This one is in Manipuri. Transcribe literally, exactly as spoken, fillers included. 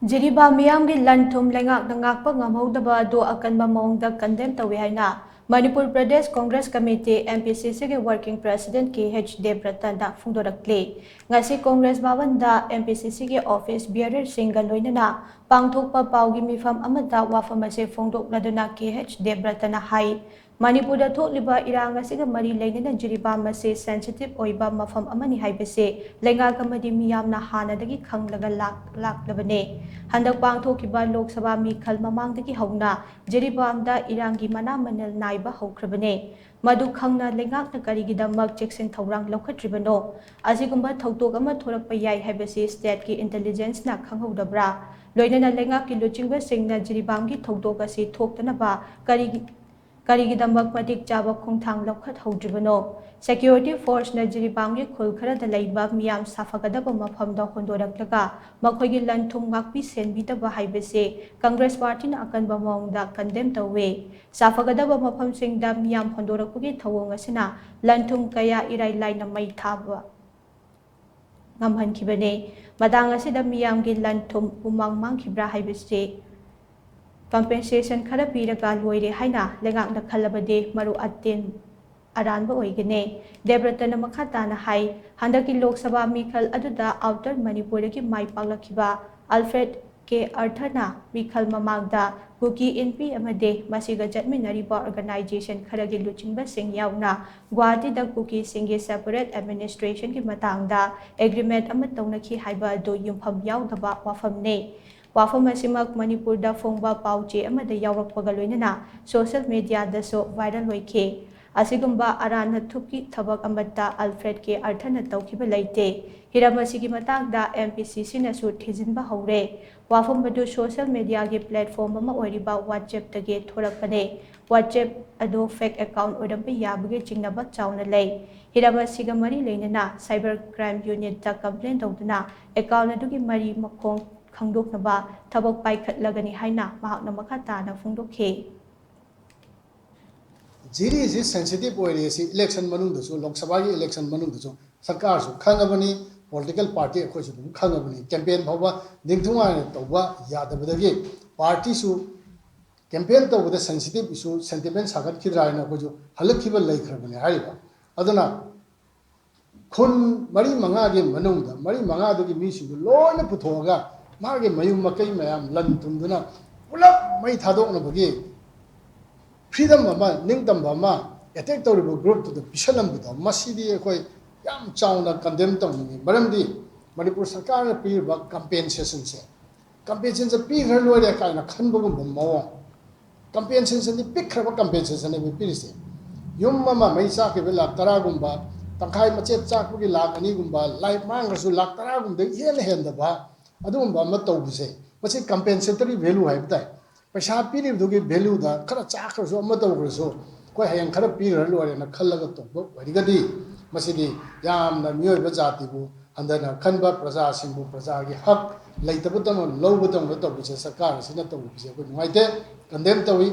ꯖꯤꯔꯤꯕꯥꯝ ꯃꯤꯌꯥꯝꯒꯤ ꯂꯟ ꯊꯨꯝ ꯂꯩꯉꯥꯛꯅ ꯉꯥꯛꯄ ꯉꯝꯍꯧꯗꯕ ꯑꯗꯨ ꯑꯀꯟꯕ ꯃꯑꯣꯡꯗ ꯀꯟꯗꯦꯝ ꯇꯧꯏ ꯍꯥꯏꯅ Manipur Pradesh Congress committee, M P ꯁꯤ ꯁꯤꯒꯤ ꯋꯥꯔꯀꯤꯡ ꯄ꯭ꯔꯦꯁꯤꯗꯦꯟꯠ ꯀꯦ ꯑꯩꯆ ꯗꯦꯕ꯭ꯔꯇꯟꯅ ꯐꯣꯡꯗꯣꯔꯛꯂꯤ꯫ ꯉꯁꯤ ꯀꯣꯡꯒ꯭ꯔꯦꯁ ꯚꯕꯟꯗ ꯑꯦꯝ ꯄꯤ ꯁꯤ ꯁꯤꯒꯤ ꯑꯣꯐꯤꯁ ꯕꯤꯌꯔꯔꯁꯤꯡꯒ ꯂꯣꯏꯅꯅ ꯄꯥꯡꯊꯣꯛꯄ ꯄꯥꯎꯒꯤ ꯃꯤꯐꯝ ꯑꯃꯗ ꯋꯥꯐꯝ ꯑꯁꯤ ꯐꯣꯡꯗꯣꯛꯂꯗꯨꯅ ꯀꯦ ꯑꯩꯆ ꯗꯦꯕ꯭ꯔꯇꯟꯅ ꯍꯥꯏ, ꯃꯅꯤꯄꯨꯔꯗ ꯊꯣꯛꯂꯤꯕ ꯏꯔꯥꯡ ꯑꯁꯤꯒ ꯃꯔꯤ ꯂꯩꯅꯅ ꯖꯤꯔꯤꯕꯥꯝ ꯑꯁꯤ ꯁꯦꯟꯁꯤꯇꯤꯚ ꯑꯣꯏꯕ ꯃꯐꯝ ꯑꯃꯅꯤ ꯍꯥꯏꯕꯁꯤ ꯂꯩꯉꯥꯛ ꯑꯃꯗꯤ ꯃꯤꯌꯥꯝꯅ ꯍꯥꯟꯅꯗꯒꯤ ꯈꯪꯂꯒ ꯂꯥꯛ-, ꯂꯥꯛꯂꯕꯅꯤ꯫ ꯍꯟꯗꯛ ꯄꯥꯡꯊꯣꯛꯈꯤꯕ ꯂꯣꯛ ꯁꯚꯥ ꯃꯤꯈꯜ ꯃꯃꯥꯡꯗꯒꯤ ꯍꯧꯅ ꯖꯤꯔꯤꯕꯥꯝꯗ ꯏꯔꯥꯡꯒꯤ ꯃꯅꯥ ꯃꯅꯤꯜ ꯅꯥꯏꯕ ꯍꯧꯈ꯭ꯔꯕꯅꯤ꯫ ꯃꯗꯨ ꯈꯪꯅ ꯂꯩꯉꯥꯛꯅ ꯀꯔꯤꯒꯤꯗꯃꯛ ꯆꯦꯛꯁꯤꯟ ꯊꯧꯔꯥꯡ ꯂꯧꯈꯠꯇ꯭ꯔꯤꯕꯅꯣ? ꯑꯁꯤꯒꯨꯝꯕ ꯊꯧꯗꯣꯛ ꯑꯃ ꯊꯣꯔꯛꯄ ꯌꯥꯏ ꯍꯥꯏꯕꯁꯤ ꯁ꯭ꯇꯦꯠꯀꯤ ꯏꯟꯇꯦꯂꯤꯖꯦꯟꯁꯅ ꯈꯪꯍꯧꯗꯕ꯭ꯔꯥ? ꯂꯣꯏꯅꯅ ꯂꯩꯉꯥꯛꯀꯤ ꯂꯨꯆꯤꯡꯕꯁꯤꯡꯅ ꯖꯤꯔꯤꯕꯥꯝꯒꯤ ꯊꯧꯗꯣꯛ ꯑꯁꯤ ꯊꯣꯛꯇꯅꯕ ꯀꯔꯤꯒꯤ ꯀꯔꯤꯒꯤꯗꯃꯛ ꯃꯇꯤꯛ ꯆꯥꯕ ꯈꯣꯡꯊꯥꯡ ꯂꯧꯈꯠꯍꯧꯗ꯭ꯔꯤꯕꯅꯣ? ꯁꯦꯀ꯭ꯌꯨꯔꯤꯇꯤ ꯐꯣꯔꯁꯅ ꯖꯤꯔꯤꯕꯥꯝꯒꯤ ꯈꯨꯜ ꯈꯔꯗ ꯂꯩꯕ ꯃꯤꯌꯥꯝ ꯁꯥꯐꯒꯗꯕ ꯃꯐꯝꯗ ꯍꯣꯟꯗꯣꯔꯛꯂꯒ ꯃꯈꯣꯏꯒꯤ ꯂꯟ ꯊꯨꯝ ꯉꯥꯛꯄꯤ ꯁꯦꯟꯕꯤꯗꯕ ꯍꯥꯏꯕꯁꯤ ꯀꯪꯒ꯭ꯔꯦꯁ ꯄꯥꯔꯇꯤꯅ ꯑꯀꯟꯕ ꯃꯑꯣꯡꯗ ꯀꯟꯗꯦꯝ ꯇꯧꯏ꯫ ꯁꯥꯐꯒꯗꯕ ꯃꯐꯝꯁꯤꯡꯗ ꯃꯤꯌꯥꯝ ꯍꯣꯟꯗꯣꯔꯛꯄꯒꯤ ꯊꯧꯑꯣꯡ ꯑꯁꯤꯅ ꯂꯟ ꯊꯨꯝ ꯀꯌꯥ ꯏꯔꯥꯏ ꯂꯥꯏꯅ ꯃꯩ ꯊꯥꯕ ꯉꯝꯍꯟꯈꯤꯕꯅꯤ꯫ ꯃꯇꯥꯡ ꯑꯁꯤꯗ ꯃꯤꯌꯥꯝꯒꯤ ꯂꯟ ꯊꯨꯝ ꯄꯨꯝꯃꯥꯡ ꯃꯥꯡꯈꯤꯕ꯭ꯔꯥ ꯍꯥꯏꯕꯁꯤ ꯀꯝꯄꯦꯟꯁꯦꯁꯟ ꯈꯔ ꯄꯤꯔꯒ ꯂꯣꯏꯔꯦ ꯍꯥꯏꯅ ꯂꯩꯉꯥꯛꯅ ꯈꯜꯂꯕꯗꯤ ꯃꯔꯨ ꯑꯇꯦꯟ ꯑꯔꯥꯟꯕ ꯑꯣꯏꯒꯅꯤ꯫ ꯗꯦꯕ꯭ꯔꯇꯅ ꯃꯈꯥ ꯇꯥꯅ ꯍꯥꯏ, ꯍꯟꯗꯛꯀꯤ ꯂꯣꯛ ꯁꯚꯥ ꯃꯤꯈꯜ ꯑꯗꯨꯗ ꯑꯥꯎꯇꯔ ꯃꯅꯤꯄꯨꯔꯗꯒꯤ ꯃꯥꯏ ꯄꯥꯛꯂꯛꯈꯤꯕ ꯑꯜꯐ꯭ꯔꯦꯗ ꯀꯦ ꯑꯥꯔꯊꯔꯅ ꯃꯤꯈꯜ ꯃꯃꯥꯡꯗ ꯀꯨꯀꯤ ꯏꯟꯄꯤ ꯑꯃꯗꯤ ꯃꯁꯤꯒ ꯆꯠꯃꯤꯟꯅꯔꯤꯕ ꯑꯣꯔꯒꯅꯥꯏꯖꯦꯁꯟ ꯈꯔꯒꯤ ꯂꯨꯆꯤꯡꯕꯁꯤꯡ ꯌꯥꯎꯅ ꯒꯨꯋꯥꯍꯥꯇꯤꯗ ꯀꯨꯀꯤꯁꯤꯡꯒꯤ ꯁꯦꯄꯔꯦꯠ ꯑꯦꯗꯃꯤꯅꯤꯁꯇ꯭ꯔꯦꯁꯟꯒꯤ ꯃꯇꯥꯡꯗ ꯑꯦꯒ꯭ꯔꯤꯃꯦꯟꯠ ꯑꯃ ꯇꯧꯅꯈꯤ ꯍꯥꯏꯕ ꯑꯗꯨ ꯌꯨꯝꯐꯝ ꯌꯥꯎꯗꯕ ꯋꯥꯐꯝꯅꯤ꯫ ꯋꯥꯐꯝ ꯑꯁꯤꯃꯛ ꯃꯅꯤꯄꯨꯔꯗ ꯐꯣꯡꯕ ꯄꯥꯎ ꯆꯦ ꯑꯃꯗ ꯌꯥꯎꯔꯛꯄꯒ ꯂꯣꯏꯅꯅ ꯁꯣꯁꯤꯌꯦꯜ ꯃꯤꯗꯤꯌꯥꯗꯁꯨ ꯚꯥꯏꯔꯦꯜ ꯑꯣꯏꯈꯤ꯫ ꯑꯁꯤꯒꯨꯝꯕ ꯑꯔꯥꯟ ꯑꯊꯨꯞꯀꯤ ꯊꯕꯛ ꯑꯃꯠꯇ ꯑꯜꯐ꯭ꯔꯦꯗ ꯀꯦ ꯑꯥꯔꯊꯔꯅ ꯇꯧꯈꯤꯕ ꯂꯩꯇꯦ꯫ ꯍꯤꯔꯝ ꯑꯁꯤꯒꯤ ꯃꯇꯥꯡꯗ ꯑꯦꯝ ꯄꯤ ꯁꯤ ꯁꯤꯅꯁꯨ ꯊꯤꯖꯤꯟꯕ ꯍꯧꯔꯦ꯫ ꯋꯥꯐꯝ ꯑꯗꯨ ꯁꯣꯁꯤꯌꯦꯜ ꯃꯤꯗꯤꯌꯥꯒꯤ ꯄ꯭ꯂꯦꯠꯐꯣꯔꯝ ꯑꯃ ꯑꯣꯏꯔꯤꯕ WhatsApp-ꯇꯒꯤ ꯊꯣꯔꯛꯄꯅꯦ꯫ WhatsApp ꯑꯗꯨ ꯐꯦꯛ ꯑꯦꯀꯥꯎꯟꯠ ꯑꯣꯏꯔꯝꯕ ꯌꯥꯕꯒꯤ ꯆꯤꯡꯅꯕ ꯆꯥꯎꯅ ꯂꯩ꯫ ꯍꯤꯔꯝ ꯑꯁꯤꯒ ꯃꯔꯤ ꯂꯩꯅꯅ ꯁꯥꯏꯕꯔ ꯀ꯭ꯔꯥꯏꯝ ꯌꯨꯅꯤꯠꯇ ꯀꯝꯄ꯭ꯂꯦꯟ ꯇꯧꯗꯨꯅ ꯑꯦꯀꯥꯎꯟꯠ ꯑꯗꯨꯒꯤ ꯃꯔꯤ ꯃꯈꯣꯡ ꯈꯪꯗꯣꯛꯅꯕ ꯊꯕꯛ ꯄꯥꯏꯈꯠꯂꯒꯅꯤ ꯍꯥꯏꯅ ꯃꯍꯥꯛꯅ ꯃꯈꯥ ꯇꯥꯅ ꯐꯣꯡꯗꯣꯛꯈꯤ꯫ ꯖꯤꯔꯤꯁꯤ ꯁꯦꯟꯁꯤꯇꯤꯚ ꯑꯣꯏꯔꯦ, ꯁꯤ ꯏꯂꯦꯛꯁꯟ ꯃꯅꯨꯡꯗꯁꯨ, ꯂꯣꯛ ꯁꯚꯥꯒꯤ ꯏꯂꯦꯛꯁꯟ ꯃꯅꯨꯡꯗꯁꯨ ꯁꯔꯀꯥꯔꯁꯨ ꯈꯪꯉꯕꯅꯤ꯫ ꯄꯣꯂꯤꯇꯤꯀꯦꯜ ꯄꯥꯔꯇꯤ ꯑꯩꯈꯣꯏꯁꯨ ꯑꯗꯨꯝ ꯈꯪꯉꯕꯅꯤ꯫ ꯀꯦꯝꯄꯦꯟ ꯐꯥꯎꯕ ꯅꯤꯡꯊꯤꯅꯨꯡꯉꯥꯏꯅ ꯇꯧꯕ ꯌꯥꯗꯕꯗꯒꯤ ꯄꯥꯔꯇꯤꯁꯨ ꯀꯦꯝꯄꯦꯟ ꯇꯧꯕꯗ ꯁꯦꯟꯁꯤꯇꯤꯞ ꯏꯁꯨ, ꯁꯦꯟꯇꯤꯃꯦꯟ ꯁꯥꯒꯠꯈꯤꯗ꯭ꯔꯥ ꯍꯥꯏꯅ ꯑꯩꯈꯣꯏꯁꯨ ꯍꯜꯂꯛꯈꯤꯕ ꯂꯩꯈ꯭ꯔꯕꯅꯤ ꯍꯥꯏꯔꯤꯕ꯫ ꯑꯗꯨꯅ ꯈꯨꯟ ꯃꯔꯤ ꯃꯉꯥꯒꯤ ꯃꯅꯨꯡꯗ ꯃꯔꯤ ꯃꯉꯥꯗꯨꯒꯤ ꯃꯤꯁꯤꯡꯗꯨ ꯂꯣꯏꯅ ꯄꯨꯊꯣꯛꯑꯒ ꯃꯥꯒꯤ ꯃꯌꯨꯝ ꯃꯀꯩ ꯃꯌꯥꯝ ꯂꯟ ꯊꯨꯝꯗꯨꯅ ꯄꯨꯂꯞ ꯃꯩ ꯊꯥꯗꯣꯛꯅꯕꯒꯤ ꯐ꯭ꯔꯤꯗꯝ ꯑꯃ, ꯅꯤꯡꯇꯝꯕ ꯑꯃ ꯑꯦꯇꯦꯛ ꯇꯧꯔꯤꯕ ꯒ꯭ꯔꯨꯞꯇꯨꯗ ꯄꯤꯁꯜꯂꯝꯕꯗꯣ, ꯃꯁꯤꯗꯤ ꯑꯩꯈꯣꯏ ꯌꯥꯝ ꯆꯥꯎꯅ ꯀꯟꯗꯦꯝ ꯇꯧꯅꯤꯡꯉꯤ꯫ ꯃꯔꯝꯗꯤ ꯃꯅꯤꯄꯨꯔ ꯁꯔꯀꯥꯔꯅ ꯄꯤꯔꯤꯕ ꯀꯝꯄꯦꯟꯁꯦꯁꯟꯁꯦ, ꯀꯝꯄꯦꯟꯁꯦꯁꯟꯁꯦ ꯄꯤꯈ꯭ꯔ ꯂꯣꯏꯔꯦ ꯀꯥꯏꯅ ꯈꯟꯕꯒꯨꯝꯕ ꯃꯑꯣꯡ, ꯀꯝꯄꯦꯟꯁꯦꯁꯟꯗꯤ ꯄꯤꯛꯈ꯭ꯔꯕ ꯀꯝꯄꯦꯟꯁꯦꯁꯟꯅꯦꯕ ꯄꯤꯔꯤꯁꯦ꯫ ꯌꯨꯝ ꯑꯃ ꯃꯩ ꯆꯥꯛꯈꯤꯕ ꯂꯥꯛ ꯇꯔꯥꯒꯨꯝꯕ, ꯇꯪꯈꯥꯏ ꯃꯆꯦꯠ ꯆꯥꯛꯄꯒꯤ ꯂꯥꯛ ꯑꯅꯤꯒꯨꯝꯕ, ꯂꯥꯏ ꯃꯥꯡꯈ꯭ꯔꯁꯨ ꯂꯥꯛ ꯇꯔꯥꯒꯨꯝꯕꯗꯒꯤ ꯍꯦꯟꯅ ꯍꯦꯟꯗꯕ ꯑꯗꯨꯒꯨꯝꯕ ꯑꯃ ꯇꯧꯕꯁꯦ, ꯃꯁꯤ ꯀꯝꯄꯦꯟꯁꯦꯇꯔꯤ ꯚꯦꯂꯨ ꯍꯥꯏꯕ ꯇꯥꯏ꯫ ꯄꯩꯁꯥ ꯄꯤꯔꯤꯕꯗꯨꯒꯤ ꯚꯦꯂꯨꯗ ꯈꯔ ꯆꯥꯈ꯭ꯔꯁꯨ ꯑꯃ ꯇꯧꯈ꯭ꯔꯁꯨ ꯑꯩꯈꯣꯏ ꯍꯌꯦꯡ ꯈꯔ ꯄꯤꯈ꯭ꯔ ꯂꯣꯏꯔꯦꯅ ꯈꯜꯂꯒ ꯇꯧꯕ ꯑꯣꯏꯔꯒꯗꯤ ꯃꯁꯤꯗꯤ ꯌꯥꯝꯅ ꯃꯤꯑꯣꯏꯕ ꯖꯥꯇꯤꯕꯨ ꯍꯟꯊꯅ ꯈꯟꯕ, ꯄ꯭ꯔꯖꯥꯁꯤꯡꯕꯨ ꯄ꯭ꯔꯖꯥꯒꯤ ꯍꯛ ꯂꯩꯇꯕꯗꯧꯅ ꯂꯧꯕꯗꯧꯅ ꯇꯧꯕꯁꯦ ꯁꯔꯀꯥꯔ ꯑꯁꯤꯅ ꯇꯧꯔꯤꯕꯁꯦ ꯑꯩꯈꯣꯏ ꯅꯨꯡꯉꯥꯏꯇꯦ, ꯀꯟꯗꯦꯝ ꯇꯧꯏ꯫